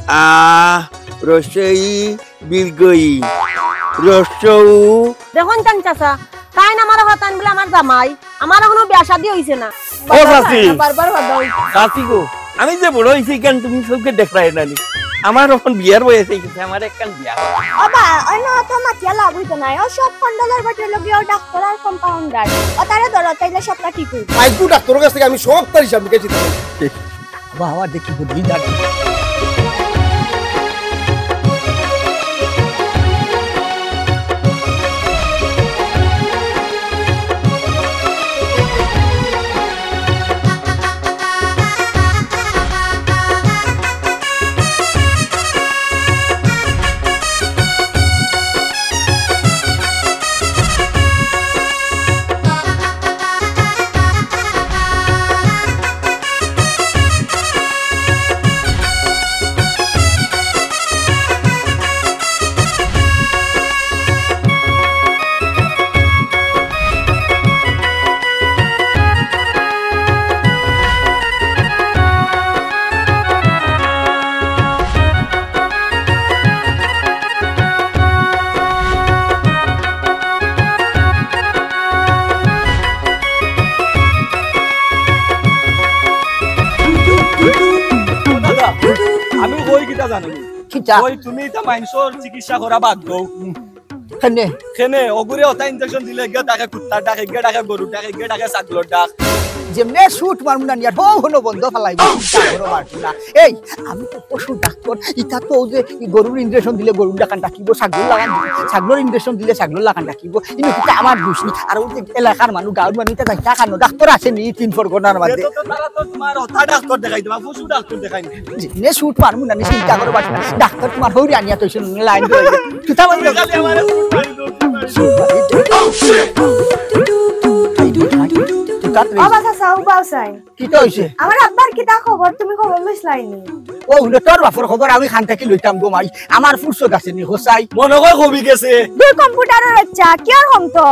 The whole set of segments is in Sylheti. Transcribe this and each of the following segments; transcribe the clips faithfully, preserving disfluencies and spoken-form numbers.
আ, হ্রস্ব ই, দীর্ঘ ই, হ্রস্ব উ। দেখইন চাচা, তাইন আমার কথা আনবলে আমার জামাই, আমার এখনো বিয়া শাদী অইছে না। ও চাচি। বারবার কথা অইছে। চাচি গো, আমি যে বড় অইছি কেন তুমি চউখে দেখরায় না নি? আমার অখন বিয়ার বয়স অইগেছে, আমার একখান বিয়া। ও বা, অইন্য তো মাতিয়া লাভ অইতো নায়, ও সব কন্ডলর বাটে লগিয়া ও ডাক্তার আর কম্পাউন্ডার। ও তারে ধরো, তাইলে সবটা ঠিক অইবো। আইজকু ডাক্তারর কাছ থাকি আমি সব তার হিসাব নিকাশ দিতাম। বাবা, দেখি বুদ্ধি জানি। ও দাদা, আমি কই কিতা জানো নি? কিতা? ওই তুমি ইতা মাইনষর চিকিৎসা করা বাদ দেও। কেনে? কেনে? অগুরে অতা ইনজেকশন দিলে গিয়া ডাকে কুত্তার ডাক, গিয়া ডাকে গরুর ডাক, গিয়া ডাকে ছাগলর ডাক। যেমনে শুট মারমু না নিয়া, হো হনো বন্ধ ফালাইবো, চিন্তা করো পারবো না। এই, আমি তো পশু ডাক্তার, ইতা তো অউ যে ই গরুর ইনজেকশন দিলে গরুর লাখান ডাকিবো, ছাগলর লাখান, ছাগলর ইনজেকশন দিলে ছাগলর লাখান ডাকিবো। ইনো কিতা আমার দুষ নি? আর অউ যে এলাকার মানুষ, গাঁওর মানুষ, ইতা যাইতা কানো, ডাক্তার আছে নি তিন ফরগনার মাঝে? এত তো তারা তো তোমার হতা ডাক্তার দেখাই দিবা, পশু ডাক্তার দেখাই দিবা। নে শুট মারমু না নি, চিন্তা করো বাস। ডাক্তার তোমার হৌরি আনিয়া তো লাইন ধরে। তুই তা বলবি? খালি আমারে শুট মারি দাও, শুট মারি দাও। শুট মারি দাও। তুই কাত রে। ও বা চাচা, উবাও চাই। কিতা অইছে? আমার আব্বার কিতা খবর, তুমি খবর লইছলায় নি? ও, হুনো, তোর বাপর খবর আমি খান থাকি লইতাম গো মাই। আমার ফুরসত আছে নি, হোসাই। মনো কয় কমি গেছে। দুই কম্পিউটারর বাচ্চা, কিয়ার কম তো?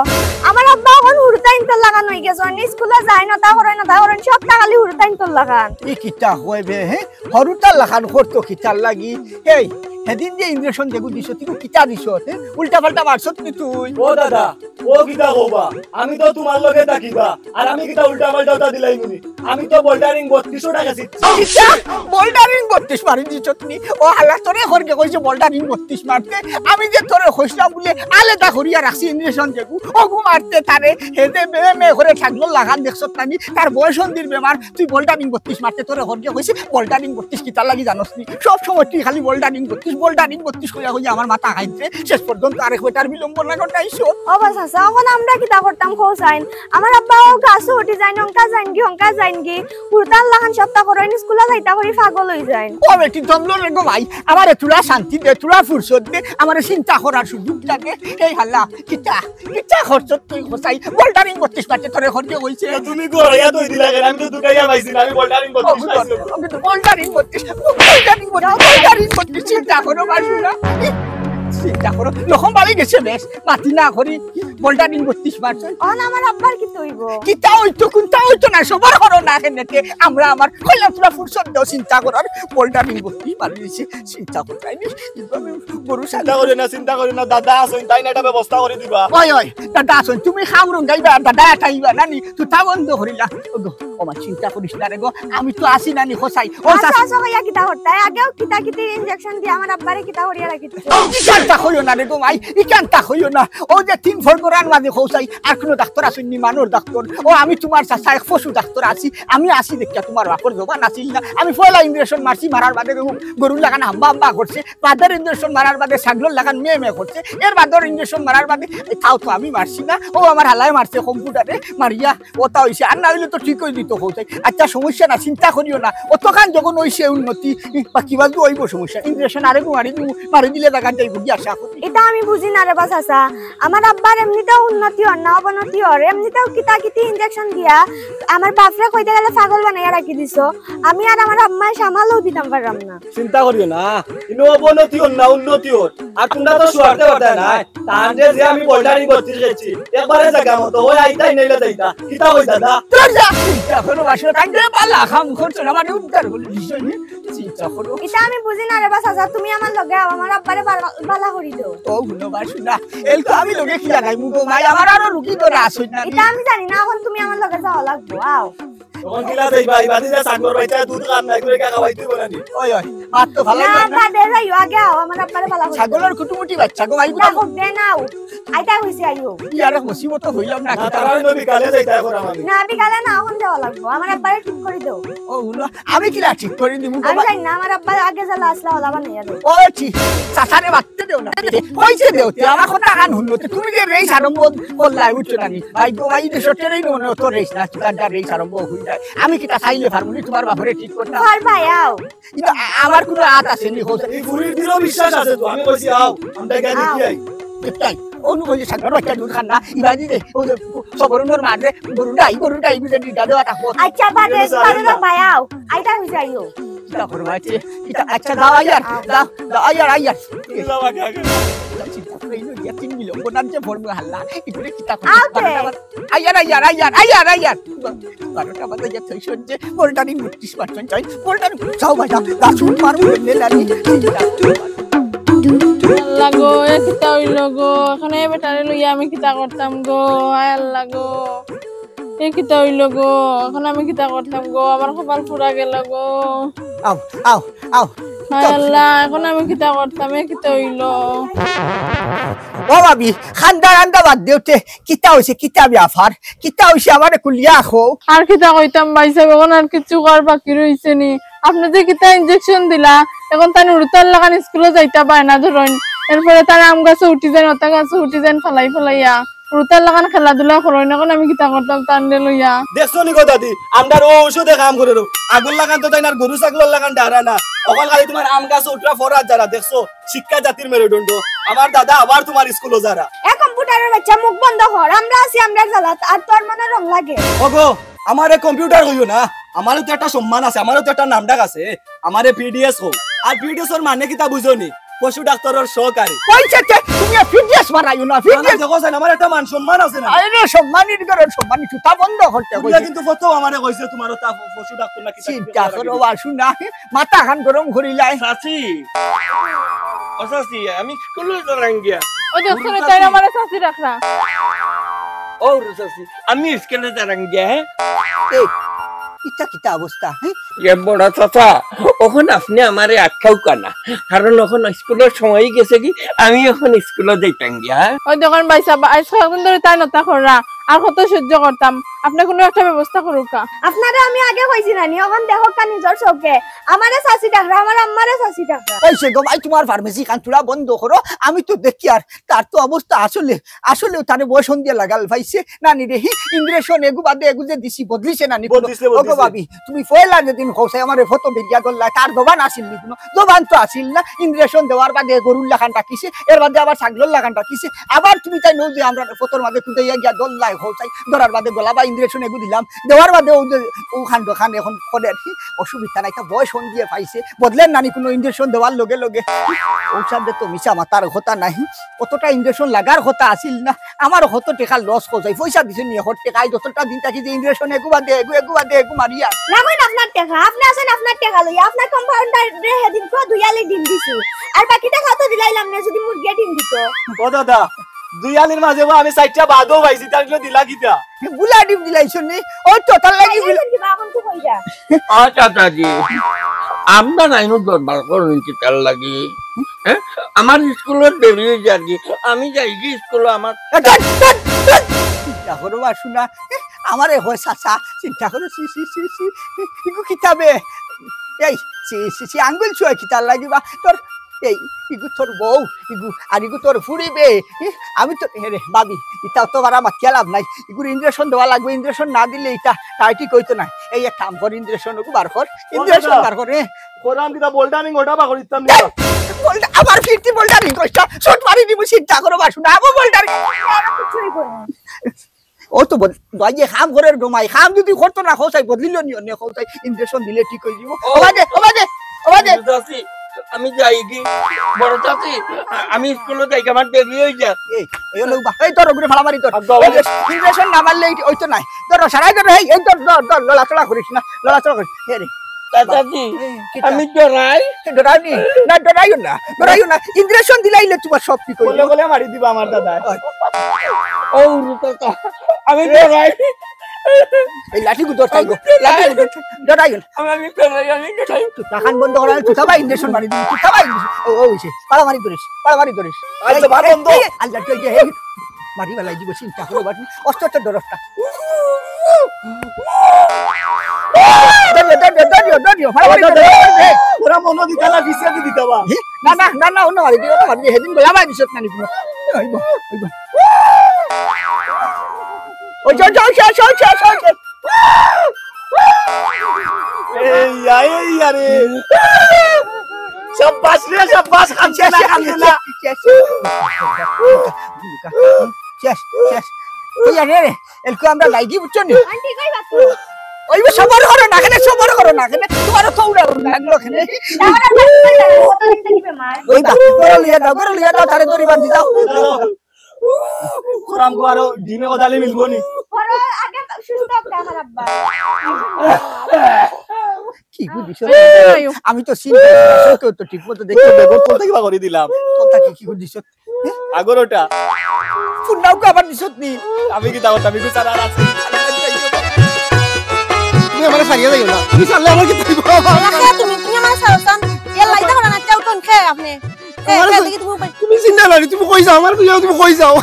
আমার আব্বা অখন হুরুতাইন্তর লাখান অইগেছইন, স্কুলো যাইন, অতা করইন, অতা করইন, সবটা খালি হুরুতাইন্তর লাখান। ই কিতা কয় বে, হে? হুরুতার লাখান করতো কিতার লাগি? এই, হেদিন যে ইনজেকশন যেগু দিছত, ইগু কিতা দিছত, হে? উল্টা পাল্টা মারছত নি তুই? ও দাদা, ও কিতা কবা? আমি তো তোমার লগে থাকিবা, আর আমি কিতা উল্টা পাল্টা অতা দিলাইমু নি? আমি তো বোল্ডারিং বত্রিশও টাকা শিখছি। কিতা? বোল্ডারিং বত্রিশ মারি দিছত নি? ও হালা, তোরে খরকে কইছে বোল্ডারিং বত্রিশ মারতে? আমি যে তোরে কইছলাম বুলে আলাদা করিয়া রাখছি ইনজেকশন যেগু, অগু মারতে তারে, হে যে মে মে করে থাকলো লাখান দেখছত না নি? তার বয়স অন্দির বেমার, তুই বোল্ডারিং বত্রিশ মারতে তোরে খরকে কইছে, বোল্ডারিং বত্রিশ কিতার লাগি জানোস নি? সব সময় তুই খালি বোল্ডারিং বত্রিশ, বোল্ডারিং বত্রিশ কইয়া কইয়া আমার মাথা খাইছে। শেষ পর্যন্ত আরেক বেটার বিলম্ব না ঘটাইছো। ও বা চাচা, অখন আমরা কিতা করতাম কও চাইন? আমার আব্বা অউ গাছো উঠি যাইন, অংকা যাইনগি, অংকা যাইনগি। হুরুতার লাখান সবটা করইন, স্কুলো যাইতা করি পাগল অই যাইন। ও বেটি, দমলো রে গো ভাই, আমারে থুড়া শান্তি দে, থুড়া ফুরসত দে, আমারে চিন্তা করার সুযোগ দে। এই হালা, কিতা, কিতা করছত তুই হোসাই? বোল্ডারিং বত্রিশ মারতে তোরে খরকে কইছে। তুমি ঘরে ইয়া দই দিলা কেনে? আমি তো দুকাইয়া পাইছি না, আমি বোল্ডারিং বত্রিশ পাইছি। বোল্ডারিং বত্রিশ, বোল্ডারিং বত্রিশ, বোল্ডারিং বত্রিশ, চিন্তা করো, বাসু না। চিন্তা করো, লখম বাড়ি গেছে বেশ, মাতি না করি, বোল্ডারিং বত্রিশ মারছে। অন আমার আব্বার কিতা অইবো? কিতা অইতো, কুনতা অইতো না, সবর করো না, কেনেতে আমরা আমার, কইলাম থুড়া ফুরসত দেও চিন্তা করার, বোল্ডারিং বত্রিশ মারি দিছে, চিন্তা করো, তাই নি? গরু চিন্তা করিও না, চিন্তা করিও না, দাদা আছইন, তাইন একটা ব্যবস্থা করি দিবা। ওই, ওই, দাদা আছইন, তুমি খাম রঙ্গাইবা, দাদা আটাইবা, নানি, তুই তা বন্ধ করিলা। ও গো, ও মা, চিন্তা করিস না রে গো, আমি তো আছি নানি, হোসাই। ও আচ্ছা, চাচা। আচ্ছা, ভাইয়া, কিতা করতায়? আগেও কিতা কিতা ইনজেকশন দিয়া আমার আব্বারে কিতা করিয়া রাখিছে। ইখানতা কইও না রে গো মাই, ইখানতা কইও না। ও যে তিন ফরগরার মাঝে হোসাই, আর কুনু ডাক্তার আছইন নি, মানুষ ডাক্তার। ও আমি তুমার চাচা, এক পশু ডাক্তার আছি। আমি আছি দেখিয়া তুমার বাপর জবান আছিল না। আমি পয়লা ইনজেকশন মারছি, মারার বাদে গরু, গরুর লাখান হাম্বা হাম্বা করছে। বাদর ইনজেকশন মারার বাদে ছাগলর লাখান মে মে করছে, এর বাদর ইনজেকশন মারার বাদে, এ, তাও তো আমি মারছি না, ও আমার হালায় মারছে কম্পিউটারে মারিয়া, ওটা অইছে, আর না অইলে তো ঠিক অই দিত কও চাই। আচ্ছা, সমস্যা না, চিন্তা করিও না, অতখান যখন অইছে উন্নতি, ই, বাকি বাদ অইবো সমস্যা, ইনজেকশন আরেকগু মারি দিমু, মারি দিলে লাখান যাইবো গি আশা করি। ইটা আমি বুঝি না রে বা চাচা, আমার আব্বার এমনি ইটা উন্নতি অর না অবনতি অর? এমনিতেও কিতা কিতি ইনজেকশন দিয়া আমার বাপরে কইতে গেলে পাগল বানাইয়া রাখি দিছো। আমি আর আমার আম্মায় সামালও দিতাম পারলাম না। চিন্তা করিও না, ইনো অবনতি অর না উন্নতি অর। আর তুমরা তো শুয়ারতে পারতায় না। তানরে যে আমি বোল্ডারিং করতে গেছি, একবারে জাগা মতো, ওই আইতাই নাইলে যাইতা। কিতা কই দাদা? তোর যা চিন্তা করো, বাসনা তাই রে বালা খাম করছো না, মানে উদ্ধার করলি বিষয় নিয়ে চিন্তা করো। ইটা আমি বুঝি না রে বা চাচা, তুমি আমার লগে আও, আমার আব্বারে বালা, বালা করি দেও। ও হুনো বাসনা, এল তো আমি লগে কি লাগাই মুগো ভাই, আমার আরো রুগী ধরে আসুন না। ইটা আমি জানি না, এখন তুমি আমার লগে যাওয়া লাগবো, আও। তখন কিলা যাইবা? এই বাদে যে সাগর বাইচা দুধ খান নাই করে কে খাওয়াই তুই বলানি? ওই, ওই, মাত তো ভালো না, না। বাদে যাইও, আগে আও, আমার আব্বারে বালা করি দেও। ছাগলর কুটুমুটি বাচ্চা গো, আইবো না, না। খুব দে নাও। আইতা কইছি আইও। ইয়ার মুসিবত হইলাম না, না, কিতা? তারা অইলো বিকালে যাইতা এখন আমাদের। না, বিকালে না, এখন যাওয়া লাগবো। আমার আব্বারে ঠিক করি দেও। ও, হুনো, আমি কিলা ঠিক করি দিমু আমি বাবা? জানি না, আমার আব্বার আগে জ্বালা আসলা ওলা বানাইয়া দেও। ও, ঠিক। চাচারে বাঁচতে দেও না। কইছে দেও, তে আমার কথা কান হুনলো। তে তুমি যে রেস আরম্ভ করলাই, উঠছো না নি? ভাই গো, ভাই, দেশো ট্রেন মনে অত রেস না, তুই যা রেস আরম্ভ হই যায়। আমি কিতা চাইলে পারমু নি তোমার বাপরে ঠিক করতাম? পারবায়, আও। কিন্তু আ-, আমার কোনো আত আছে নি, হোসেন। এই ফুরির দৃঢ় বিশ্বাস আছে তো, আমি কইছি, আও, আমরা গিয়া আও। দেখি আই। দেখতাই, অনু কইছে, সাগর বাচ্চা দুধ খান না, ইবাদি দে, ও যে, সবরুনোর মাঝে, গরু নাই, গরু নাই, বুঝে দিদা দেওয়া থাকো। আচ্ছা, বাদে, এগুলো বাদে জানি না। বায়াও, আইতা হই যাইও। কিতা করবো, আচ্ছা, কিতা, আচ্ছা, দাও, আইয়ার, আও। দাও, দাও, আইয়ার, আইয়ার। এগুলো আগে, আগে। এই নদিয়া তিন মিলন, বোনার যে ফোন হাল্লা, এগুলো কিতা করবো? আও তে। বারোটা বাজে, আইয়ার, আইয়ার, আইয়ার, আইয়ার, আইয়ার। বারোটা বাজে গিয়া থই সহ্যে, বোল্ডারিং নোটিশ পাঠান চাই, বোল্ডারিং, যাও ভাই, যাও, দাসু মারবো, নে লালি। আল্লাহ গো, এ কিতা অইলো গো? এখন এ বেটারে লইয়া আমি কিতা করতাম গো? আয় আল্লাহ গো, এ কিতা অইলো গো? এখন আমি কিতা করতাম গো? আমার কপাল পুড়া গেল গো। আও, আও, আও। হায় আল্লাহ, এখন আমি কিতা করতাম? এ কিতা অইলো? ও ভাবি, খান্দা রান্দা বাদ দেও তে, কিতা অইছে, কিতা ব্যাপার? কিতা অইছে আমারে খুলিয়া কও। আর কিতা কইতাম ভাইসাব, এখন আর কিচ্ছু কওয়ার বাকি রইছে নি। আপনে যে কিতা ইনজেকশন দিলা, এখন তান হুরুতার লাখান স্কুলো যাইতা পায় না ধরইন, এরপরে তার আম গাছো উঠি যাইন, অতা গাছো উঠি যাইন ফালাই ফালাইয়া, হুরুতার লাখান খেলাধুলা করইন, এখন আমি কিতা করতাম তানরে লইয়া? দেখছো নি গো দাদি, আমরার অউ ঔষধে কাম করের। আগর লাখান তো তাইন আর গরু ছাগলর লাখান ডারা না, অখন খালি তোমার আম গাছো উঠরা ফরাত যারা, দেখছো? শিক্ষা জাতির মেরুদণ্ড। আমার দাদা আবার তোমার স্কুলো যারা। এ কম্পিউটারের বাচ্চা, মুখ বন্ধ কর। আমরা আছি আমরার জ্বালাত, আর তোর মনে রং লাগে। ওগো, আমারে কম্পিউটার কইও না, আমারও তো একটা সম্মান আছে, আমারও তো একটা নামডাক আছে। আমারে পিডিএস কও। আর পিডিএস অর মানে কিতা বুঝো নি? পশু ডাক্তারর সহকারী। কইছে তে, তুমি পিডিএস বানাইও না, না, না, পিডিএস। দেখো চাইন, আমার একটা মান সম্মান আছে না? আরে সম্মানিত করো, সম্মানিত, তা বন্ধ করতে তুমিও কইছে। কিন্তু কত আমারে কইছে, তোমার ওটা পশু ডাক্তার না কিতা চিন্তা করো, আসু না। মাথা খান গরম করিলাই। চাচি, ও চাচি, আমি স্কুলো যারাম গিয়া। ও দেখছো নি, তাই আমারে চাচি ডাকরা। ও রে চাচি, আমি স্কুলো যারাম গিয়া, হ্যাঁ? এই, ইটা কিতা অবস্থা, হ্যাঁ? এ বড় চাচা, অখন আপনে আমারে আটকাউক্কা না, কারণ অখন স্কুলর সময় গেছেগি, আমি অখন স্কুলো যাইতাম গিয়া, হ্যাঁ? ওই দেখইন ভাইসাব, আইজ কয়েকদিন ধরি তাইন অতা কররা, আর কত সহ্য করতাম, আপনে কুনু একটা ব্যবস্থা করউক্কা। আপনারে আমি আগে কইছি না নি, অখন দেখউক্কা নিজর চউখে। আমারে চাচি ডাকরা, আমার আম্মারে চাচি ডাকরা। অইছে গো ভাই, তোমার ফার্মেসি খান থুড়া বন্ধ করো। আমি তো দেখিয়ার, তার তো অবস্থা আসলে, আসলে তারে বয়স অন্দিয়া লাগাল পাইছে। নানি রে, হি, ইঞ্জেকশন এগু বাদে এগু যে দিছি, বদলিছে নানি কুনু? বদলিছে, ওগো বদলিছে। ভাবি, তুমি পয়লা যেদিন কও চাই আমারে ফটো ভিডিয়া করলা, তার জবান আছিল নি কুনু? জবান তো আছিল না। ইঞ্জেকশন দেওয়ার বাদে গরুর লাখান ডাকিছে, এর বাদে আবার ছাগলর লাখান ডাকিছে। আবার তুমি তাইন অউ যে আমরারে ফটোর মাঝে কুদাইয়া গিয়া ধরলায় কও চাই, ধরার বাদে গলা বায় ইঞ্জেকশন এগু দিলাম, দেওয়ার বাদে অউ যে অউ কাণ্ড খান অখন করের, হি, অসুবিধা নাই, তা বয়স অন্দিয়া পাইছে, বদলের নানি কুনু ইঞ্জেকশন দেওয়ার লগে লগে। অউ সাথে তো মিছা মাতার কথা নাই, অতটা ইঞ্জেকশন লাগার কথা আছিল না, আমার কত টেকা লস কও চাই, পয়সা দিছে নি, অখন টেকা এই যতটা দিন থাকি যে ইঞ্জেকশন এগু বাদে এগু, এগু বাদে এগু মারিয়া। রাখইন আপনার টেকা, আপনে আছইন আপনার টেকা লইয়া, আপনার কম্পাউন্ডাররে হেদিন কো দুই আলি ডিম দিছি, আর বাকি টেকা তো দিলাইলাম না, যদি মুরগিয়ে ডিম দিত। ও দাদা, দুই আলির মাঝে বা আমি চাইরটা বাদও পাইছি, তার জন্য দিলা কিতা? গুলা ডিম দিলাইছো নি? ও তো তার লাগি আরে, গুলা। কিবা এখন তো কইরা। আচ্ছা, চাচাজি, আমরা নাইনু দরবার করুন কিতার লাগি? হ্যাঁ? আমার স্কুলো দেরি অই যার গি। আমি যাইগি স্কুলো আমার এ, ধ্যাৎ, ধ্যাৎ, ধ্যাৎ। চিন্তা করো বা শুনা। আমারে হয় চাচা, চিন্তা করো, ছি, ছি, ছি, ছি। ইগু কিতাবে। এই, ছি, ছি, ছি, আঙ্গুল ছুঁয়ে কিতার লাগিবা? তোর এই, ইগু তোর বউ, ইগু, আর ইগু তোর ফুড়ি বে। ই, আমি তো, হে রে, ভাবি, ইতা তো বারা মাতিয়া লাভ নাই। ইগুর ইনজেকশন দেওয়া লাগবো, ইনজেকশন না দিলে ইতা তাই ঠিক অইতো না। এই এক কাম কর, ইনজেকশন ওগু বার কর, ইনজেকশন বার কর, এ। করাম কিতা, বোল্ডারিং ওটা বা করিতাম নি। বোল্ডা-, আমার ফিরতি বোল্ডারিং কইছস, শট মারি দিমু, চিন্তা করো বাসু না, আবো বোল্ডারিং। ও তো বল, ভাই, যে কাম করের গো মাই, কাম যদি করতো না, খোঁচাই বদলিল নি, অন্য খোঁচাই ইনজেকশন দিলে ঠিক অই যিবো। ও বাদে, ও বাদে, ও বাদে। চাচি, আমি যাই কি? বড় চাচি, আ-, আমি স্কুলো যাই, আমার দেরি অই যায়। এই, এই হলো বা-, এই তোর ওগুলো ফালা মারি তোর। আব্বা, এই যে ইনজেকশন না মারলে এই, ওই তো নাই। ধরো, সারাই ধরো, এই, এই ধর, ধর, ধর, লড়াচড়া করিস না, লড়াচড়া করিস। এ রে। চাচি, এই, কিতা? আমি ডরাই। ডরাও নি? না, ডরাইও না, ডরাইও না। ইনজেকশন দিলাইলে তোমার সব ঠিক অই বলে যিবো। বলে মারি দিবা আমার দাদা। ওই। ও, চাচা, আমি ডরাই। এই লাঠি গুদর চাই গো। লাঠি গুদর চাই। ডরাইও না। আমি, আমি ডরাই, আমি ডরাই। তুই তাকান বন্ধ করা, তুই খাবা ইনজেকশন মারি দিবি, তুই খাবা ইনজেকশন। ও, ও, হইছে। পাড়া মারি ধরিস, পাড়া মারি ধরিস। আই তো এই, বাবা এই, বন্ধ। এই, আল্লাহ, তুই যে, এই, মারি বেলাই দিব, চিন্তা করো, বাট, অস্ত, অস্ত, ডরটা। ধরিও, ধরিও, ধরিও, ধরিও, পাড়া মারি ধরিও। ওরা মনো দিতা না, পিছে দি দিতা বা। হি? না, না, না, না, অন্য মারি দিও, অন্য মারি দিও, হেদিন গোলা মারি দিছত না নি কোনো। অইব, অইব। ওই, যাও, যাও, যাও। এই, এই, এই, আরে। সাব্বাস রে, সাব্বাস, কান্দে না, কান্দে না। শেষ, শেষ। শেষ, শেষ। ওই, আরে রে, এলকু আমরা গাইগি বুঝছো নি? আন্টি, কই বাপু? ওই, সবর করো না, কেনে সবর করো না, কেনে তোমার তো উড়া উড়া লাগলো, কেনে? তাহলে আর বাপু কই যাবে? কত দিন থাকিবে মা? ওই, বাপু, ঘরে লইয়া যাও, ঘরে লইয়া যাও, তারে দড়ি বান্ধি দাও। করাম কো আরো ডিমে কদালে মিলবো নি। বড় আগে তো সুস্থ হবে আমার আব্বা। কি বুঝিস? এই, আমি তো চিন্তা করছি, কেউ তো ঠিক মতো দেখতে পাইবো। বেগর তল থাকি বাগরি দিলাম। তল থাকি কি বুঝিস? আগর ওটা। ফুন্ডাও কো আবার দিছত নি? আমি কি দাও, আমি কি সারা রাত। তুমি আমারে ছাড়িয়া যাইও না। তুমি ছাড়লে আমার কি থাকবো? রাখে তুমি, তুমি আমারে ছাড়ো সান। এ লাইটা করা না, চাও কোন খেয়ে আপনি? খেয়ে, আমার খেয়ে দেখি তুমি উপায়। তুমি চিন্তা নাই, তুমি কই যাও, আমার কই যাও, তুমি কই যাও?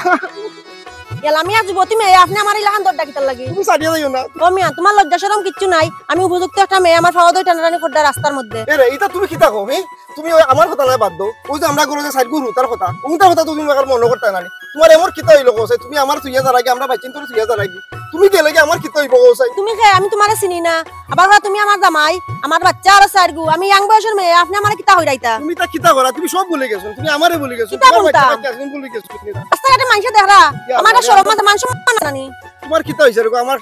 গেলাম ইয়া যুবতী মেয়ে, আপনি আমার ইলাখান দরদা কিতার লাগি? তুমি ছাড়িয়া যাইও না। ও মিয়া, তোমার লজ্জা শরম কিচ্ছু নাই? আমি উপযুক্ত একটা মেয়ে, আমার ফাওয়া দই টানাটানি করডা রাস্তার মধ্যে। এ রে, এটা তুমি কিতা কও, হে? তুমি ওই আমার কথা নাই বাদ দাও। ওই যে আমরা ঘরে যে সাইড গুরু, তার কথা। ও তার কথা তো তুমি আমার মনে করতে না নি। তোমার এমন কিতা হইলো কও চাই? তুমি আমার থুইয়া যার আগে, আমরা বাইচিন তোর থুইয়া যার আগে। তুমি গেলে কি আমার কিতা হইব কও চাই? তুমি কে? আমি তোমারে চিনি না। আবার কও তুমি আমার জামাই, আমার বাচ্চা আরো চাইরগু। আমি ইয়াং বয়সের মেয়ে, আপনি আমারে কিতা কইরাইতা? তুমি তা কিতা করা? তুমি সব ভুলে গেছো। তুমি আমারে ভুলে গেছো। কিতা তোমার বলতাম? বাচ্চা কাচ্চা একদম ভুলে গেছো তুমি। রাস্তাঘাটে মাইনষে দেখরা, ইয়া আমার আল্লাহ। শরম আছে, মান সম্মান আছে না নি? তোমার কিতা হইছে রে গো? আমার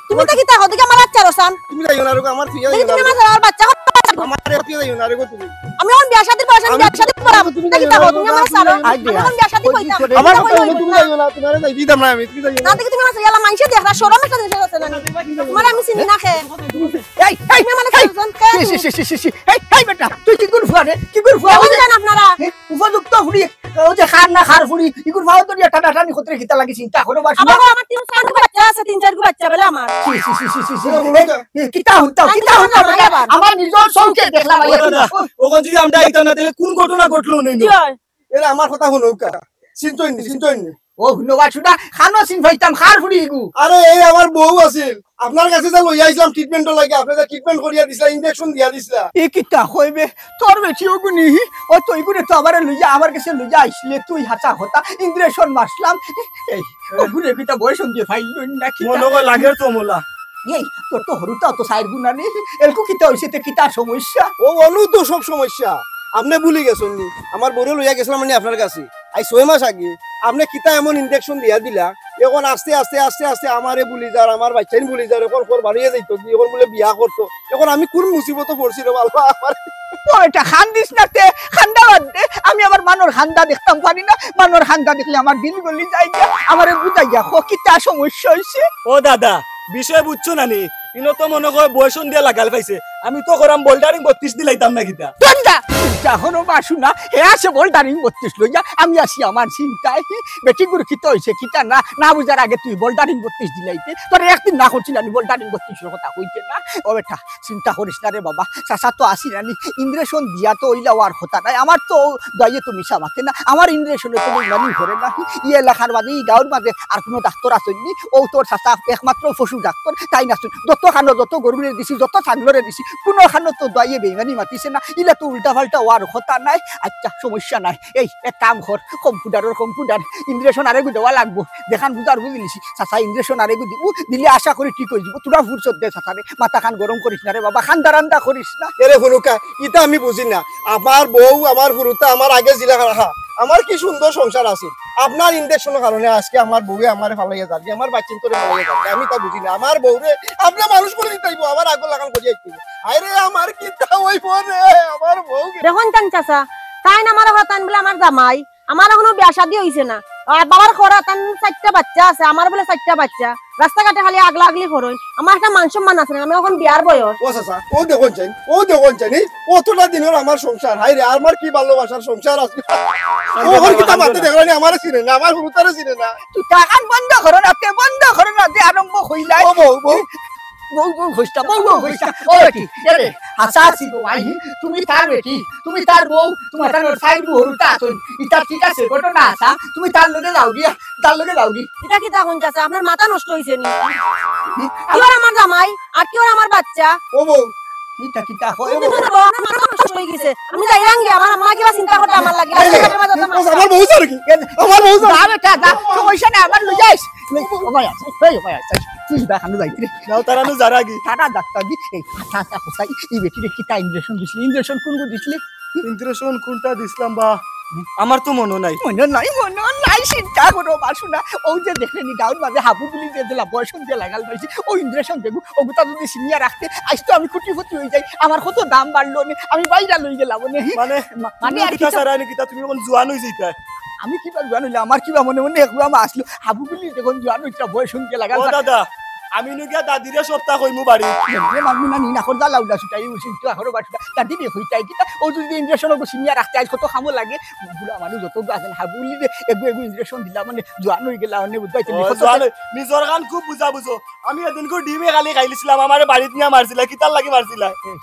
তুমি তো কিতা কও দেখি আমার বাচ্চা রসান। তুমি যাইও না রে গো, আমার থুইয়া দেখি যাইও না তুমি রে গো। আমার বাচ্চা কথা আমার থুইয়া যাইও না রে গো তুমি। আমি অখন বিয়া শাদির বয়স, আমি আমি বিয়া শাদি করাম। তুমি দেখি যাইও না রে গো, তুমি আমার তুমি সারো। যাইও না। আমি অখন বিয়া শাদি কইতাম। আমার কথা হলো তুমি যাইও না, তোমারে যাই দিতাম না আমি, তুমি যাইও না। না দেখি তুমি আমার ইয়ালা মাইনষে দেখরা, শরম একটা জিনিস আছে না নি? তোমারে আমি চিনি না কে। এই, এই, তুমি আমার এই, সারো জন কে? ছি, ছি, ছি, ছি, ছি, ছি। এই, এই বেটা, তুই কি করে ফুয়া রে? কি করে ফুয়া? কেমন জান আপনারা? এই, উপযুক্ত ফুড়ি, ও যে খার না খার ফুড়ি, ইগুর ফাও তো দিয়া টানাটানি করতে কিতা লাগি চিন্তা করো বা আবার আমার তিন চাইরগু বাচ্চা আছে, তিন চাইরগু বাচ্চা বলে আমার। ছি, ছি, ছি, ছি, ছি, ছি। এই, এই, কিতা হুনতাও, কিতা হুনতাও বেটা? আমার নিজর চউখে দেখলাম, আইয়া ওখানে যদি আমরা আইতাম না, তাহলে কোন ঘটনা ঘটলো নেই? কি হয়? এরা আমার কথা হুনউক্কা। চিনতইন নি, চিনতইন নি। ও, হুনো বা, শুনা, খানো চিন পাইতাম, খার ফুড়ি ইগু। আরে, এই আমার বউ আছিল। আপনার কাছে যে লইয়া আইছিলাম ট্রিটমেন্টর লাগি, আপনি যে ট্রিটমেন্ট করিয়া দিছিলা, ইনজেকশন দিয়া দিছিলা। এ কিতা কইবে? তোর বেটি ওগু নি? ও তো ইগুরে তো আমারে লইয়া, আমার কাছে লইয়া আইছিলে, তুই হাছা কথা, ইনজেকশন মারছিলাম। এই, ওগুরে কিতা বয়স দিয়ে ফাইল না কিতা? মনে হয় লাগের তো মোলা। এই, তোর তো হরুতা তো সাইড গুণা নেই, এলকু কিতা হইছে, তে কিতা সমস্যা? ও, অনু তো সব সমস্যা। আপনি ভুলি গেছেন নি? আমার বউরে লইয়া গেছিলাম মানে আপনার কাছে। আই ছয় মাস আগে আপনি কিতা এমন ইনজেকশন দিয়া দিলা, এখন আস্তে আস্তে আস্তে আস্তে আমারে ভুলি যার, আমার বাচ্চাইন ভুলি যার, এখন কর বাড়িয়ে যাইতো কি, এখন বলে বিয়া করতো, এখন আমি কোন মুসিবতে পড়ছি রে বাবা আমার। ও এটা খান্দিস না তে, খান্দা বাদ দে। আমি আবার মানষর খান্দা দেখতাম পারি না, মানষর খান্দা দেখলে আমার দিল গলি যায় গিয়া। আমারে বুঝাইয়া ক কিতা সমস্যা হইছে। ও দাদা, বিষয় বুঝছো না নি? ইনো তো মনে হয় বয়সন দিয়া লাগাল পাইছে। আমি তো করাম বোল্ডারিং বত্রিশ দিলাইতাম না কিতা? তোর যা, যা হনো বাসু না, হে আছে বোল্ডারিং বত্রিশ লইয়া, আমি আছি আমার চিন্তায়। বেটি গুর কিতা হইছে, কিতা না, না বুঝার আগে তুই বোল্ডারিং বত্রিশ দিলাইতে। তোর একদিন না করছিল আমি বোল্ডারিং বত্রিশর কথা কইতে না। ও বেটা, চিন্তা করিস না রে বাবা, চাচা তো আসি নানি, ইনজেকশন দিয়া তো ওইলা ওয়ার কথা নাই। আমার তো দইয়ে তো মিশা মাতে না, আমার ইনজেকশনে তো বেইমানি করে না। ই এলাকার মাঝে, ই গাঁওর মাঝে আর কোনো ডাক্তার আছেন নি? ও তোর চাচা একমাত্র পশু ডাক্তার, তাই না? শুন, দত যত খানো, যত গরুরে দিছি, যত ছাগলরে দিছি, কুনো খানো তো দোয়াইয়ে বেইমানি মাতিছে না। ইলা তো উল্টা পাল্টা অওয়ার কথা নায়। আচ্ছা, সমস্যা নাই। এই এক কাম কর, কম্পিউটারর কম্পিউটার, ইঞ্জেকশন আরেগু দেওয়া লাগবো। যেখান বুঝার বুঝিলিছি, চাচা ইঞ্জেকশন আরেগু দিবো, দিলে আশা করি ঠিক অইযিবো। তোরা ফুরসত দে চাচারে, মাথাখান গরম করিস না রে বাবা, খান্দা রান্দা করিস না। এরে হুনুকা, ইতা আমি বুঝি না। আমার বউ, আমার হুরুতা, আমার আগে জিলা রাখা, আমার কি সুন্দর সংসার আছিল। আপনার ইঞ্জেকশনর কারণে আজকে আমার বউয়ে আমারে ফালাইয়া যারগি, আমার বাচ্চিন্তরে ফালাইয়া যারগি। আমি তা বুঝি না, আমার বউরে আপনে মানুষ করি দিতে অইবো, আমার আগর লাখান করিয়া দিতে অইবো। আরে আমার কিতা অইবো রে, আমার বউ। দেখইন চাইন চাচা, তাইন আমার কথা, তাইন বুলে আমার জামাই, আমার এখনো বিয়া শাদী অইছে না। আর বাবার খরা তান চাইরটা বাচ্চা আছে, আমার বুলে চাইরটা বাচ্চা। রাস্তাঘাটে খালি আগলা আগলি করইন। আমার একটা মান সম্মান আছে না, আমি অখন বিয়ার বয়স। ও চাচা, অউ দেখইন চাইন, অউ দেখইন চাইন, এই অতটা দিনর আমার সংসার, হায় রে, আমার কি ভালোবাসার সংসার আছিল। অখন কিতা মাতে দেখলা নি, আমারে চিনে না, আমার হুরুতারে চিনে না। তুই টাকান বন্ধ করো না, তে বন্ধ করো না, যে আরম্ভ অইলাই। ও বউ, বউ। বউ, বউ, কইস না, বউ, বউ, কইস না। ও বেটি, এরে, হাছা আছি গো ভাই, তুমি তার বেটি, তুমি তার বউ, তুমার তার সাইড বউ হুরুতা আছইন। ইতা ঠিক আছে, ঘটনা হাছা, তুমি তার লগে যাওগি, তার লগে যাওগি। ইতা কিতা কইন চাচা, আপনার মাথা নষ্ট অইছে নি? কিওর আমার জামাই, আর কিওর আমার বাচ্চা? ও বউ, ইতা কিতা কয়? ও বউ। আমার মাথা নষ্ট অইগেছে। আমি যাইরাম গিয়া, আমার আম্মা কিবা চিন্তা করতা আমার লাগি। এই, এই, আমার বউ যার কি? আমার বউ যার। যা বেটা, যা। সমস্যা নাই, আমার লই যাইস। এই, ও ভাই, এই, ও ভাই, তুই যা, আমি যাই রে। যাও, তারা নু যারা গি। তারা ডাক্তার দি, এই, আচ্ছা, আচ্ছা, কোথায়? এই বেটিরে কিতা ইঞ্জেকশন দিছলি? ইঞ্জেকশন কুনগু দিছলি? ইন্দ্রেশন কোনটা দিছিলাম বা? আমার তো মনো নাই। মনো নাই, মনো নাই, চিন্তা করো, বাসু না। অউ যে দেখলে নি, গাউর মাঝে হাবু বুলি যে দিলা, বয়সন যে লাগাল পাইছি, অউ ইন্দ্রেশন দেখু, অগুতা যদি ছিনিয়া রাখতে, আইজ তো আমি কোটিপতি অইযাই, আমার কত দাম বাড়লো নে, আমি বাইরা লই গেলাম নে। মানে, মা-, মানে তুমি আর কিতা কিতা? ছাড়া নি কিতা, তুমি অখন জোয়ান অইযাইতা। আমি কিবা জোয়ান অইলে, আমার কিবা মনে মনে একবার আমার আসলো, হাবু বুলি যখন জোয়ান অইতা, বয়সন যে লাগাল ও পাই- দাদা, আমি নু গিয়া দাদিরে সপ্তাহ কইমু বাড়ি। এ মানবি না নি, না কর, জ্বালা উল্লা ছুটাই, উচিত তো আখরো বাসুটা। দাদি রে কইতাই কিতা, অউ যদি ইঞ্জেকশন অগু ছিনিয়া রাখতে আইজ কত খামো লাগে। বুড়া মানুষ যত আছেন, হাবু বুলি যে এগু এগু ইঞ্জেকশন দিলা মানে জোয়ান অই গেলা, মানে বুঝবাই তুমি ও, কত জোয়ান অই-, নিজর খান খুব বুঝা বুঝো। আমি এদিন কো ডিমে খালি খাইলিছিলাম, আমারে বাড়িত নিয়া মারছিলা, কিতার লাগি মারছিলা? এ,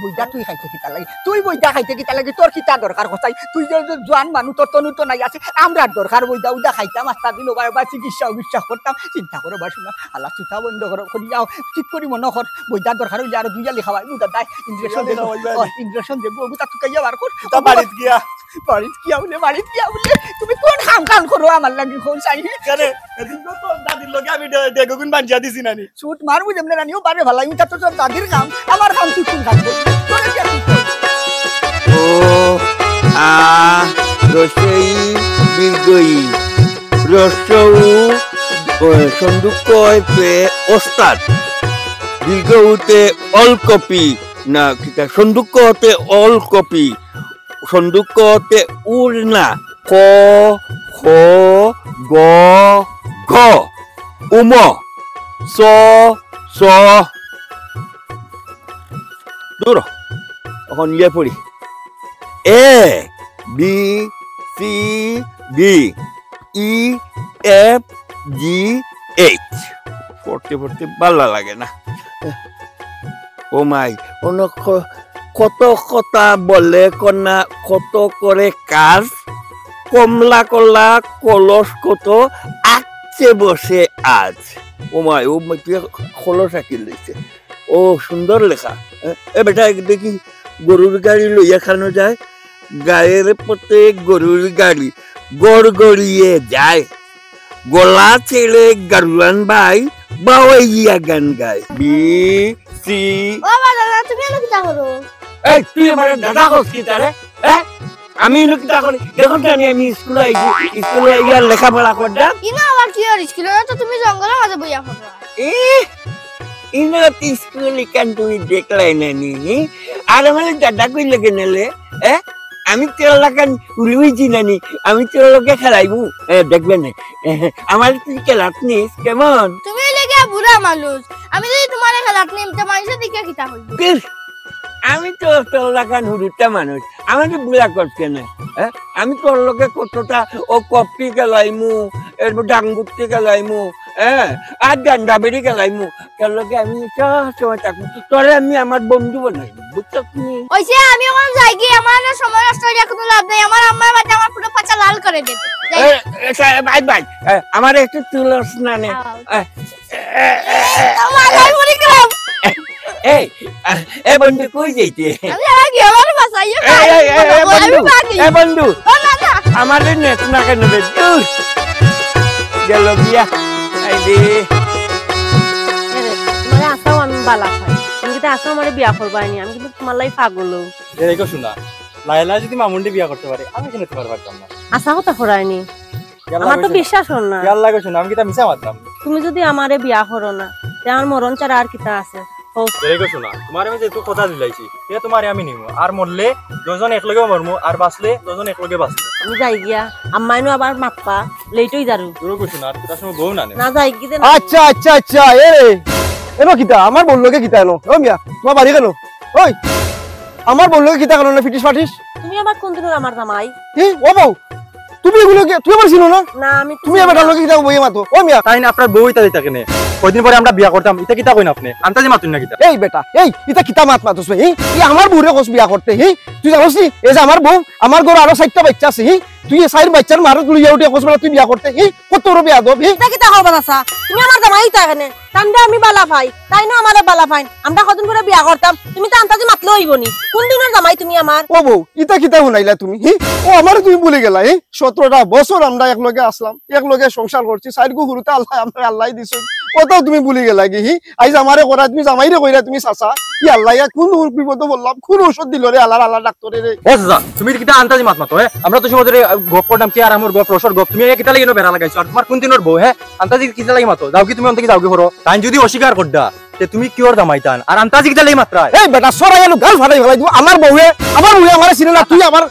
বইদা তুই খাইতে কিতার লাগি? তুই বইদা খাইতে কিতার লাগি? তোর কিতা দরকার কোথায়? তুই যে, যে জোয়ান মানুষ, তোর তনু তো নাই আছে, আমরার দরকার বইদা উদা খাইতাম, আস্তা দিন ওবার, ওবার চিকিৎসা উকিৎসা করতাম, চিন্তা করো বাসু না। আল্লাহ, চুতা বন্ধ করো, করি যাও, ঠিক করি মনো কর, বইদার দরকার অইলে আরো দুই আলি খাওয়াই, মুদা দায়, ইঞ্জেকশন দুই আলি দেবো, খাওয়াই, ও, ইঞ্জেকশন দেবো, ওগুতা তুকাইয়া বার কর। তা বাড়িত গিয়া। বাড়িত গিয়া বলে, বাড়িত গিয়া বলে, তুমি কোন কাম কাম করো আমার লাগি, কোন চাই? কেনে? এদিন তো তোর দাদির লগে আমি ডে-, ডেগগুন বাঞ্জিয়া দিছি নানি। চুট মারমু যেমনে নানি, ও বারে ভালাই, উঠা তো তোর দাদির কাম, আমার কাম তুই কোন কাম করবি? তোরে কি আর কি করবি? ও, আ, হ্রস্ব ই, দীর্ঘ ই। হ্রস্ব উ, ও, সন্দুক কয় পে ওস্তাদ। দীর্ঘ উতে অলকপি। না, কিতা, সন্দুক কতে অলকপি। সন্দুক কতে উড়না। ক, খ, গ, ঘ। উম। চ, ছ। দূর। অখন ইয়ে পড়ি। এ, বি, সি, ডি, ই, এফ, জি, এইচ। পড়তে পড়তে ভালা লাগে না। ও মাই, অনো ক-, কত কথা বলে কনা, কত করে কাজ, কমলা কলা কলস কত, আঁকছে বসে আজ। ও মাই, ও মাই, তুই কলস আঁকি লইছে। ও, সুন্দর লেখা। এ, এ বেটা, এক দেখি গরুর গাড়ি লইয়া খানো যায়। গায়ের পথে গরুর গাড়ি গড়গড়িয়ে যায়। গলা ছেড়ে গাড়ুয়ান ভাই বাওয়াইয়া গান গায়। B, C. ও বাবা, দাদা, তুমি এনো কিতা করো? এই, তুই আমার দাদা কস কিতারে? হ্যাঁ? আমি এনো কিতা করি? দেখো জানি আমি স্কুলে আইছি, স্কুলে আইয়া লেখাপড়া করতাম। ইনো আবার কি আর স্কুলে? তো তুমি জঙ্গলের মাঝে বইয়া পড়ো। এ, ইনো তো স্কুল ইখান তুমি দেখলাই না নি? আর আমার দাদা কই লাগে নালে? এ? আমি তোর লাখান উড়ি উড়ি চিনানি, আমি তোর লগে খেলাইমু। এ, দেখবে না। এ, আমার তুই খেলাত নিস, কেমন? তুমি অইলে গিয়া বুড়া মানুষ, আমি যদি তোমারে খেলাত নিম, তো মানুষে দেখে কিতা কইবো? কিস? আমি তো তোর লাখান হুরুতা মানুষ, আমারে বুড়া করছে না। হ্যাঁ? আমি তোর লগে কতটা ও কপি খেলাইমু, এরপর ডাঙ্গুরতে খেলাইমু, হ্যাঁ? আর ডান্ডা বেড়ি খেলাইমু। তোর লগে আমি সব সময় থাকবো। তোরে আমি আমার বন্ধু বানাইমু, বুঝছস নি? অইছে, আমি অখন যাইগি, আমার না সময় নষ্ট করিয়া কুনু লাভ নাই। আমার আম্মায় বাদে আমার পুরো পাছা লাল করি দিবো। যাই। এ, এ, সা-, ভাই, ভাই, এ, আমারে একটু তুলস না নে। আও। এ, এ, এ, এ, তো মালাই মুড়ি গেলাম। এই, আর, এ বন্ধু, কই যাইতে? আমি আর কি আমার বাসাইয়া এই, এই, এই, এই, আমি বন্ধু, বাকি এ বন্ধু, ও না না আমার এই নেট না কেন রে? দূর। গেল গিয়া। এই রে। এরে, তোমারে আসাও আমি বালা পাই। তুমি কিন্তু আসাও আমারে বিয়া করবায় নি, আমি কিন্তু তোমার লাগি পাগল। এরে গো শোনা, লাইলা যদি মামুনরে বিয়া করতে পারে, আমি কেন তোমার পারতাম না? আশা কথা করায়নি, ইয়াল্লা আমার তো গো শোনা, বিশ্বাস হর না। ইয়াল্লা গো শোনা, আমি কিতা মিছা মাতলাম? তুমি যদি আমারে বিয়া করো না, তে আমার মরণ ছাড়া আর কিতা আছে? কও। এরে গো শোনা, তোমার আমি যেহেতু কথা দিলাইছি, এ তোমারে আমি নিমু। আর মরলে দুজন একলগে মরমু, আর বাঁচলে দুজন একলগে বাঁচমু। আমি যাই গিয়া, আম্মাইনও আবার মাতবা, লেট হই যারু। এরে গো শোনা, আর কিতা সময় বউ না নে। না যাই কি যে না। আচ্ছা আচ্ছা আচ্ছা, এ রে, এনো কিতা? আমার বউর লগে কিতা এনো? ও মিয়া, তোমার বাড়ি কেন? ওই, আমার বউর লগে কিতা কেন না ফিটিস ফাটিস? তুমি আবার কোন দিনের আমার জামাই? এ, ও বউ, তুমি এগুলো কি, তুমি আমার চিনো না? না আমি তুমি এ বেটার লগে কিতা বইয়ে মাতো? ও মিয়া, তাই না, আপনার বউ ইতা দিতা কেনে? কয়দিন পরে আমরা বিয়া করতাম, ইতা কিতা কইন আপনি? আন্তাজি মাতুন না কিতা? এই বেটা, এই, ইতা কিতা মাত মাতস বে? এই, এই আমার বউরে কস বিয়া করতে, এই, তুই জানোস নি? এই যে আমার বউ, আমার ঘরে আরো চাইরটা বাচ্চা আছে, এই, তুই এই চাইর বাচ্চার মারে লইয়া উঠে কস বেটা তুই বিয়া করতে, এই, কত বড় বেয়াদব, এই। ইতা কিতা করবা চাচা? তুমি আমার জামাই ইতা কেনে? তানরে আমি বালা পাই, তাইনও আমারে বালা পাইন। আমরা কদিন পরে বিয়া করতাম, তুমি তো আন্তাজি মাতলে হইব নি। কোন দিনের জামাই তুমি আমার? ও বউ, ইতা কিতা হুনাইলা তুমি? হি? ও আমারে তুমি ভুলি গেলা, হি? সতেরোটা বছর আমরা একলগে আসলাম, একলগে সংসার করছি, চাইরগু হুরুতা আল্লাহ, আমরা আল্লাহ দিছইন। অতাও তুমি ভুলি গেলাগি, হি? আইজ আমারে কইরা তুমি জামাইরে কইরা তুমি চাচা, ই আল্লাহ, ইয়া কোন বিপদো পড়লাম, কোন ঔষধ দিল রে আল্লাহর আল্লাহ ডাক্তারে রে? ও চাচা, তুমি কিতা আন্তাজি মাত মাতো, হে? আমরা তো সময় ধরে, আহ, গপ করতাম, কি আর আমার গপ, রসর গপ, তুমি কিতা লাগি ইনো বেড়া লাগাইছো? আর তোমার কোন দিনের বউ, হে? আন্তাজি কিতা লাগি মাতো? যাওগি তুমি অন্তে কি যাওগি করো? তাইন যদি অস্বীকার করডা, তে তুমি কিওর জামাই তান? আর আন্তাজি কিতা লাগি মাতরায়? এই বেটা, সরাই আলু গাল ফাটাই ফেলাই দিব। আমার বউয়ে, আমার বউয়ে আমারে চিনে না, তুই আমার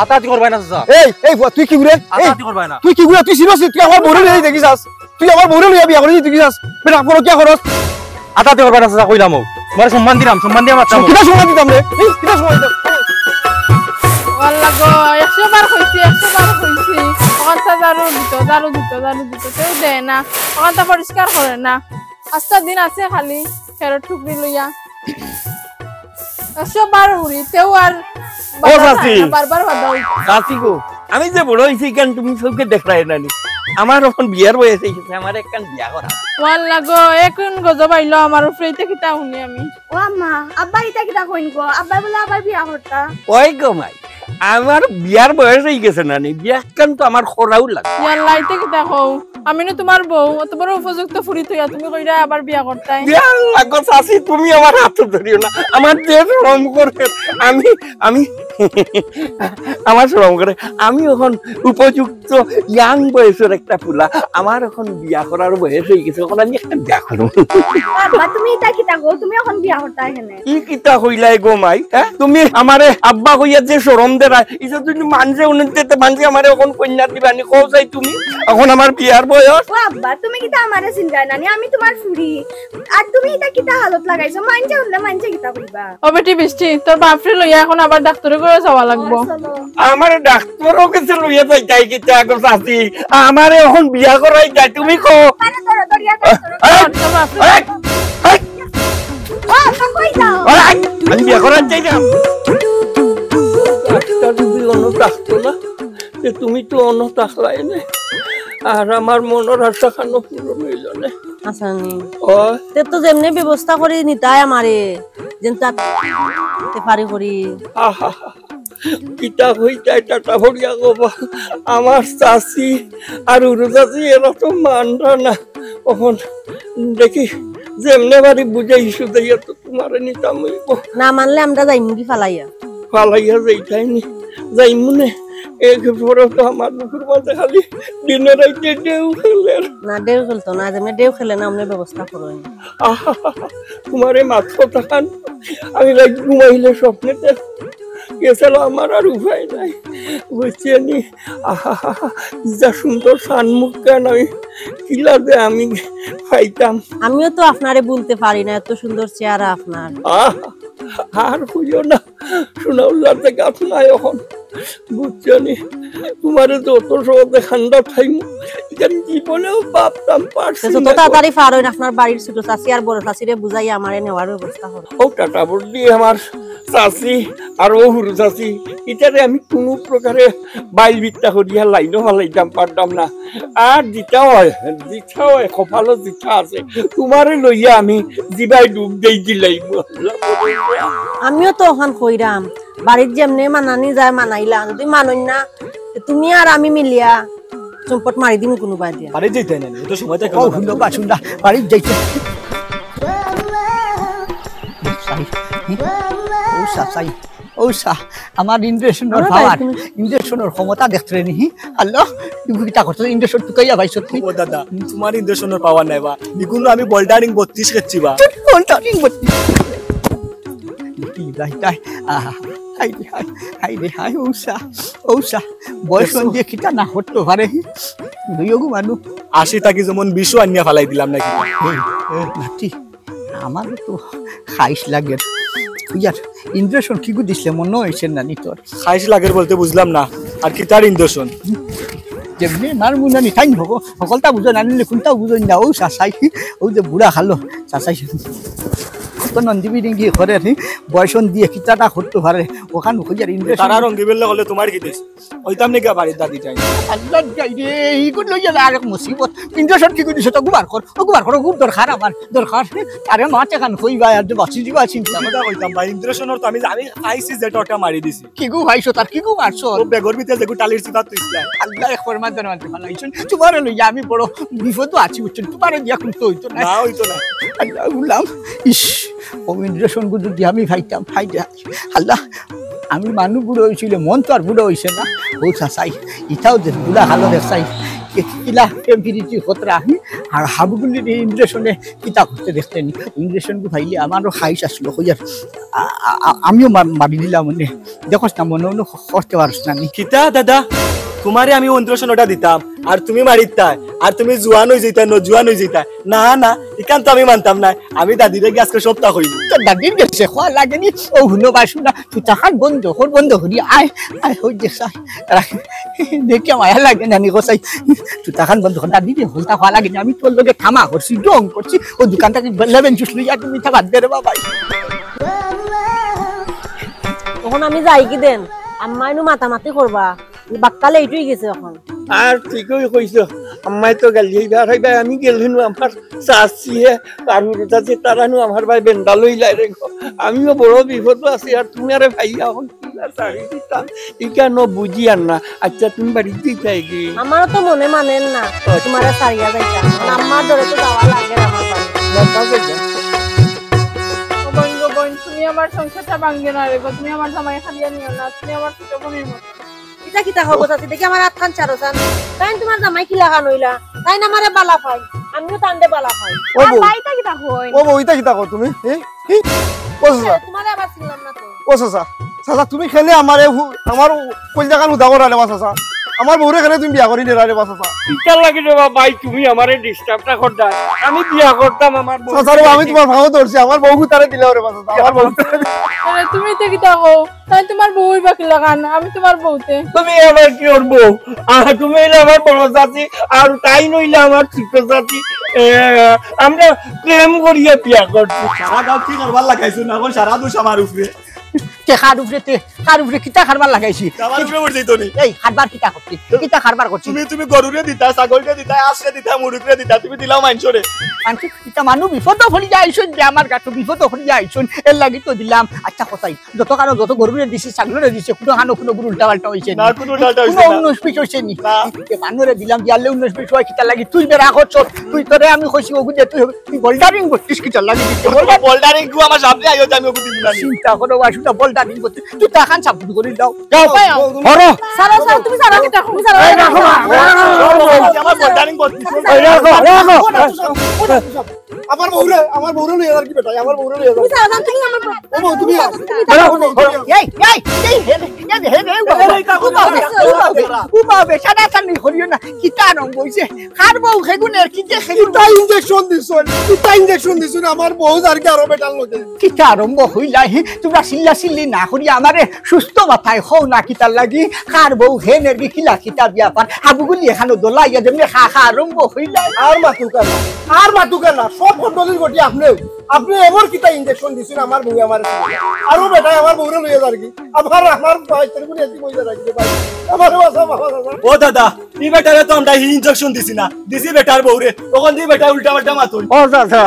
আতাআতি করবায় না চাচা। এই, এই ফুয়া, তুই কি ঘুরে? এই, আতাআতি করবায় না। তুই কি ঘুরে? তুই চিনস নি? তুই আমার বউরে লইয়া দেখি চাস। তুই আমার বউরে লইয়া বিয়া করি তুই কি চাস? বেটা, পরকিয়া করস। আতাআতি করবায় না চাচা, কইলাম ও। তোমার সম্মান দিলাম, সম্মান দিয়া মাতলাম। কিতা সম্মান দিতাম রে? এই, কিতা সম্মান দিতাম? আল্লাহ গো, একশো বার কইছি, একশো বার কইছি। ওখানটা ঝাড়ু দিত, ঝাড়ু দিত, ঝাড়ু দিত, তেউ দেয় না। ওখানটা পরিষ্কার করে না। আস্তা দিন আছে খালি খেরর টুকরি লইয়া। একশো বার হুরি, তেউ আর ও বাধা চাচি। খায় না, বারবার বাধা হইছে। চাচি গো, আমি যে বড় হইছি, কেন তুমি চোখে দেখরায় না নি? আমার এখন বিয়ার বয়স হইছে, আমার একখান বিয়া করা। ও আল্লাহ গো, এখন গজব আইলো আমার উপরে, ইতা কিতা হুনি আমি? ও আম্মা, আব্বা ইতা কিতা কইন গো? আব্বা বলে আবার বিয়া করতা। ওই গো মাই, আমার বিয়ার বয়স হই গেছে না নি, বিয়া কেন তো আমার করাও লাগে। ইয়াল্লা, ইতা কিতা কও? আমি না তোমার বউ, অত বড় উপযুক্ত ফুরি থইয়া তুমি কইরা আবার বিয়া করতায়। ইয়াল্লা গো চাচি, তুমি আমার হাত ধরিও না, আমার যে শরম করে। আমি, আমি, আমার শরম করে। আমি এখন উপযুক্ত ইয়াং বয়সের একটা পুলা, আমার এখন বিয়া করার বয়স হয়ে গেছে, এখন আমি একটা বিয়া করব। আব্বা, তুমি ইতা কিতা কও? তুমি এখন বিয়া করতায় কেনে? ই কিতা কইলায় গো মাই? হ্যাঁ, তুমি আমারে আব্বা কইয়া যে শরম দেরায়, ইতা যদি মানষে উনি দিতে মানষে আমারে এখন কইন্যা দিবানি, কও চাই তুমি? এখন আমার বিয়ার বয়স। ও আব্বা, তুমি কিতা আমারে চিনরায় না নি? আমি তোমার ফুরি। আর তুমি ইতা কিতা হালত লাগাইছো? মানষে উনলে মানষে কিতা কইবা? ও বেটি বৃষ্টি, তোর বাপরে লইয়া এখন আবার ডাক্তারের ঘরে যাওয়া লাগবো। আমারে ডাক্তারও কাছে লইয়া যাইতায় কিতা গো চাচি? আমারে এখন বিয়া করাইতায়, তুমি কও। এই, এই, এই, এই, আমি বিয়া করাইতাম। ডাক্তার যদি অন্য থাকতো না, তে তুমি তো অন্য থাকলায় না। আর আমার মনের আশা খানো পূরণ হইল না। আসানি। ও। তে তো যেমনে ব্যবস্থা করি নিতায় আমারে, যেন তার তে পারি করি। আহা, কিতা কইতায় টাটা ভরিয়া গো বা। আমার চাচি আর উরু চাচি এরা তো মানরা না। অখন দেখি যেমনে পারি বুঝাই সুঝাইয়া তো তোমারে নিতাম অইবো। না মানলে আমরা যাইমুগি ফালাইয়া। ফালাইয়া যাইতায় নি, যাইমু নে। এর পরে তো আমার বুকুর মাঝে খালি দিনে রাইতে ঢেউ খেলের। না, ঢেউ খেলতো না, যেমনে ঢেউ খেলে না, অমনে ব্যবস্থা করো। আহা, তোমার এই মাত কথাখান আমি রাইত ঘুমাইলে স্বপ্নে দেখি। গেছিল আমার আর উপায় নাই, বুঝছো নি? আহা, যা সুন্দর শান মুখখান আমি কিলা যে আমি পাইতাম। আমিও তো আপনারে ভুলতে পারি না, এত সুন্দর চেহারা আপনার। আহ, আর কইও না, সোনাউল্লার জাগাত নাই অখন, বুঝছো নি? তোমারে যত সহজে খান্দা পাইমু, ইখান জীবনেও ভাবতাম পারছি না। যত তাড়াতাড়ি পারইন আপনার বাড়ির ছোট চাচি আর বড় চাচিরে বুঝাইয়া আমারে নেওয়ার ব্যবস্থা করো। ও টাটা বড় দিয়ে আমার চাচি, আর ও হুরু চাচি, ইতারে আমি কুনু প্রকারে বাইল বিদ্যা করিয়া লাইনও ফালাইতাম পারতাম না। আর যেটা অয়, যেটা অয়, কপালো যেটা আছে, তুমারে লইয়া আমি জিবায় ডুব দেই দিলাইমু। আমিও তো অখান কইরাম, বাড়িত যেমনে মানানি যায় মানাইলাম, যুদি মানইন না, তে তুমি আর আমি মিলিয়া চম্পট মারি দিমু কুনুবায় দিয়া। বাড়িত যাইতায় নানি, অত সময় থাকে ও না। হুনো বা শুনলা, বাড়িত যাইতে। ও চাচাই, ও চা, আমার ইন্দ্রেশনর আমার পাওয়ার, বাইক নিয়ে। ইন্দ্রেশনর ক্ষমতা দেখতে নি। আল্লাহ, তুমি কিতা করছো? ইন্দ্রেশন টুকাইয়া পাইছো তুমি? ও দাদা, তুমার ইন্দ্রেশনর পাওয়ার নাই বা, ইগুলো আমি বোল্ডারিং বত্রিশ খেয়েছি বা। বোল্ডারিং বত্রিশ। দেখি, যাই, যাই। আহা, হাই রে, হাই, হাই রে, হাই, ও চা, ও চা। বয়স দেখছো? দিয়ে কিতা না করতে পারে। দুইও গো মানু। আশি থাকি যেমন বিশও আনিয়া ফালাই দিলাম নাকি? এই, এই, নাতি, আমারও তো খাইশ লাগের। ইয়ার, ইন্দ্রেশন কিগু দিছলে মনো অইছে না নি তোর? খাইশ লাগের বলতে বুঝলাম না, আর কিতার ইন্দ্রেশন? যেমনে মার মুনানি তাইন হকলতা বুঝইন, আনিলে কুনটাও বুঝইন না। ও চাচাই, ও যে বুড়া খালো, চাচাই। কত নন্দিবি রিঙ্গি করে নি, বয়সন দিয়ে কিতাটা করতে পারে, অখান কইয়ার ইন্দ্রেশন। তারা রঙ্গি বেললে হলে তুমার কি দেশ? অইতাম নাকি বাড়ির দাদি তাই? আল্লাহ যাই রে, ইগুলো লইয়া আরেক মুসিবত। ইন্দ্রেশন কিগু দিছে তো গুবার কর, ও গুবার কর, খুব দরকার আমার, দরকার। আরে মা, টেকান কই ভাই, আর তো বাঁচি দিবা চিন্তা। কিতা কইতাম ভাই, ইন্দ্রেশনর তো আমি, আমি আইছি যেটা ওটা মারি দিছি। কিগু পাইছো তার, কিগু মারছো? ও বেগর ভিতরে যেগু টালির চিপাত তুইছিলা। আল্লাহ এক ফরমান জানো আনতে পারলাইছুন। তুমারে লইয়া আমি বড় বিপদও আছি, বুঝছো? তুমারে দিয়া কুনতো অইতো না। না, অইতো না। আল্লাহ গুলাম, ইস, ও ইন্দ্রেশনগু যদি আমি পাইতাম, হায় রে হায়। আল্লাহ, আমি মানু বুড়া অইছিলে, মন তো আর বুড়া অইছে না। ও চাচাই, ইতাও যে বুড়া খালো দেখছাই। কিলা এমপিরিটি খতরা, আর হাবুগুলি ইন্দ্রেশনে কিতা করতে দেখতে নি। ইন্দ্রেশনগু পাইলে আমারও খাইশ আসলো, কইয়ার। আ-, আ-, আ-, আমিও মা-, মারি দিলাম মনে। দেখোস না, মনে মনে খ-, করতে পারস না নি। কিতা দাদা, তুমারে আমি ইন্দ্রেশন ওটা দিতাম, আর তুমি মারিতায়, আর তুমি জুয়ান অই যাইতায়, নজুয়ান অই যাইতায়। না, না, ইখান তো আমি মানতাম না। আমি দাদিরে গিয়া আজকে সবটা কইমু। তো দাদির গেছে কওয়া লাগেনি, ও হুনো বা শুনা, তুতাখান বন্ধ কর, বন্ধ করি, আয়, আয়, হই দেখ, আয়। দেখিয়া মায়া লাগে না নি, কসাই। তুতাখান বন্ধ কর, দাদিরে হকলতা কওয়া লাগেনি, আমি তোর লগে থামা করছি, ঢং করছি, ও দোকান থাকি লেমন জুস লইয়া তুমি থাকা দে রে বাবা। অখন আমি যাইগি দেন, আম্মায় নু মাতামাতি করবা, বাক্কা লেট অই গেছে অখন। আর ঠিকই কইছো, আম্মায় তো গালি দিবা, আর ভাই আমি গেলে নু আমার চাচিয়ে, আর হুরু চাচি তারা নু আমার ভাই বেন্ডা লইলাই রে গো। আমিও বড় বিপদো আছি, আর তুমি আরে ভাইয়া অখন কিলা ছাড়ি দিতাম, ইখানও বুঝিয়ার না। আচ্ছা, তুমি বাড়িত যাইতায়গি? আমারও তো মনে মানের না, তুমারে ছাড়িয়া যাইতাম। কারণ আম্মার ডরে তো যাওয়া লাগে আমার বাড়ি। যাইতাম, যাইতাম। ও বইন গো বইন, তুমি আমার সংসারটা ভাঙ্গিও না রে গো, তুমি আমার জামাই খালিয়া নিও না, তুমি আমার ছোট বইনর মতো। ইতা কিতা কও গো চাচি, দেখি আমার আতখান ছাড়ো চাইন। তাইন তুমার জামাই কিলাখান অইলা? তাইন আমারে বালা পাইন, আমিও তানরে বালা পাই। ও আর বউ, ভাই ইতা কিতা কইন? ও বউ, ইতা কিতা কও তুমি? হি? হি? ও চাচা। তুমারে আবার চিনলাম না তো। ও চাচা, চাচা, তুমি কেনে আমারে হু-, আমার কইলজাখান হুদা করাইলে বা চাচা? আমার বউরে কেনে তুমি বিয়া করি নিলাইলে বা চাচা? ইতার লাগি রে বা ভাই, তুমি আমারে ডিস্টার্বটা কররায়। আমি বিয়া করতাম আমার বউ। চাচা রে বা, আমি তুমার পাও ধরছি, আমার বউগুতারে দিলাও রে বা চাচা, আমার বউগুতারে দিলাও। আরে, তুমি ইতা কিতা কও? তাইন তুমার বউ অইবা কিলাখান? আমি তুমার বউ তে। তুমি আবার কিওর বউ? আহ, তুমি অইলে আমার বড় চাচি, আর তাইন অইলে আমার ছোট চাচি। এ, আমরা প্রেম করিয়া বিয়া করছি। সারা গাঁও কি কারবার লাগাইছো না? অখন সারা দোষ আমার উপরে। তে কার উপরে তে, কার উপরে কিতা কারবার লাগাইছি? আমার উপরে উঠে যাইতো নি। এই, কারবার কিতা করছি? কিতা কারবার করছি? তুমি, তুমি গরুরে দিতা, ছাগলরে দিতা, হাঁসরে দিতা, মুরুগরে দিতা, তুমি দিলাও মাইনষরে। মানষে কিতা মানু বিপদো পড়িয়া আইছইন যে আমার গাতো বিপদো পড়িয়া আইছইন, এর লাগি তো দিলাম। আচ্ছা, কসাই, যত কানো যত গরুরে দিছি, ছাগলরে দিছি, কুনুখানো কুনু গরু উল্টা পাল্টা অইছে নি? না, কুনু উল্টা পাল্টা অইছে না। কুনু উন্নইশ বিশ অইছে নি? না। তে মানুরে দিলাম, দিয়ারলে উন্নইশ বিশ অয় কিতা লাগি? তুই বেড়া করছস, তুই তোরে আমি কইছি, ওগু দে, তুই, তুই বোল্ডারিং করতিস কিতা লাগি? বোল্ডার- বোল্ডারিং গু আমার সামনে আইও, আমি ওগু দিমু না। চিন্তা করো, বা শুধু বোল্ডারিং করতে, তুই তাখান সাবুত করি দাও। যাও, যাও। হরো। ছাড়ো, ছাড়ো, তুমি ছাড়ো। তুমি ছাড়ো। এই রাখো, রাখো, রাখো, রাখো। আমার বোল্ডারিং করতিস। এই রাখো, রাখো। আমার বউরে, আমার বউরে লইয়া যার কি বেটা, আমার বউরে লইয়া যার। তুমি ছাড়ো, তুমি আমার বউ। ও বউ, তুমি আও। ছাড়ো। এই, এই, এই, এই, হে, হে, হে, হে, হে, এই, এই, এই, এই, এই, এই, এই, উমা বেটা, টানাটানি করিও না। কিতা আরম্ভ অইছে? কার বউ হেগুনের, কিতা হেগুন? কিতা ইঞ্জেকশন দিছইন? কিতা ইঞ্জেকশন দিছইন? আমার বউ যারগি আরো বেটার লগে। কিতা আরম্ভ অইলা হে? তুমরা চিল্লা চিল্লি না করি আমারে সুস্থ মাথায় কও না কিতার লাগি? কার বউ হেনের কিলা কিতা ব্যাপার? হাবুগুলি এখানো দোলাইয়া যেমনে খা খা আরম্ভ অইলা। আর মাতুকা না, আর মাতুকা না, সব কন্ডলির গটি আপনেউ। আপনে এমন কিতা ইঞ্জেকশন দিছইন আমার বউ আমার? আরো বেটায় আমার বউরে লইয়া যারগি। আমার, আমার বাইতের গুলি এসে বইয়া যারগি রে ভাই। আমারে বাঁচাও, বাবা, বাবা। ও দাদা, ই বেটারে তো আমরা ইঞ্জেকশন দিছি না, দিছি বেটার বউরে। অখন দি বেটা উল্টা পাল্টা মাতুন। ও চাচা,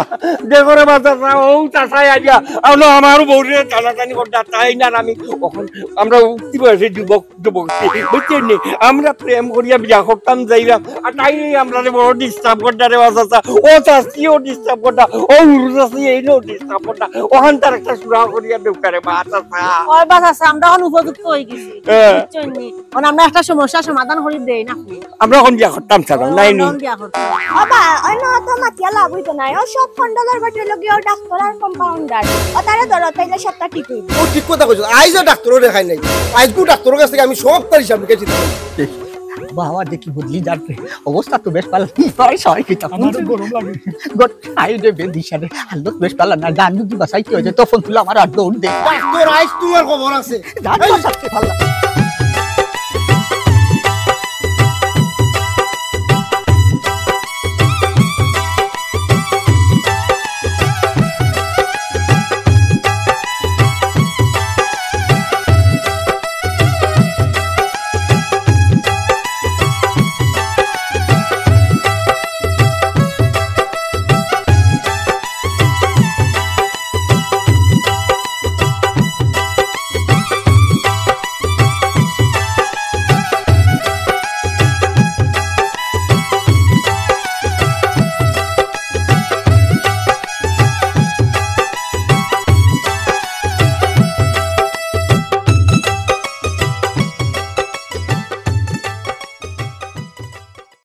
দেখো রে বা চাচা, ও চাচাই আইয়া, আলো আমার বউরে টানাটানি করতা, তাই না আমি অখন আমরা উঠতি বয়সে যুবক, যুবক, বুঝছইন নি? আমরা প্রেম করিয়া বিয়া করতাম যাইরাম, আর তাই আমরারে বড় ডিস্টার্ব করতা রে বা চাচা। ও চাচিও ডিস্টার্ব করতা, ও উরু চাচি এইনও ডিস্টার্ব করতা। অখান তার একটা সুরা করিয়া দেউক্কা রে বা চাচা। ওই বা চাচা, আমরা অখন উপযুক্ত অই গেছি। হ্যাঁ। বুঝছইন নি? অখন আমরা একটা সমস্যা সমাধান করি দেই না। আমরা অখন বিয়া করতাম চাচা, নাই নি? আমরা বিয়া করতাম। বাবা, অইন্য তো মাতিয়া লাভ অইতো নায়। ও সব কন্ডলর গটির লগে ও ডাক্তার আর কম্পাউন্ডার। ও তারে ধরো, তাইলে সবটা ঠিক অইবো। ও ঠিক কথা কইছো। আইজও ডাক্তারও দেখাই নাই। আইজকু ডাক্তারর কাছ থাকি আমি সব তার হিসাব নিকাশ দিতাম। বাবা, দেখি বদলি যার অবস্থা তো বেশ ভালা। ভাই, সবাই কিতা আমারও গরম লাগে। গট, আই রে বেদিশা রে। হালত বেশ ভালা না। জান যদি বাঁচাইতে অয়, তখন তুই আমার আর দৌড় দে। ডাক্তার, আইজ তুমার খবর আছে। জান বাঁচাইতে ভালা।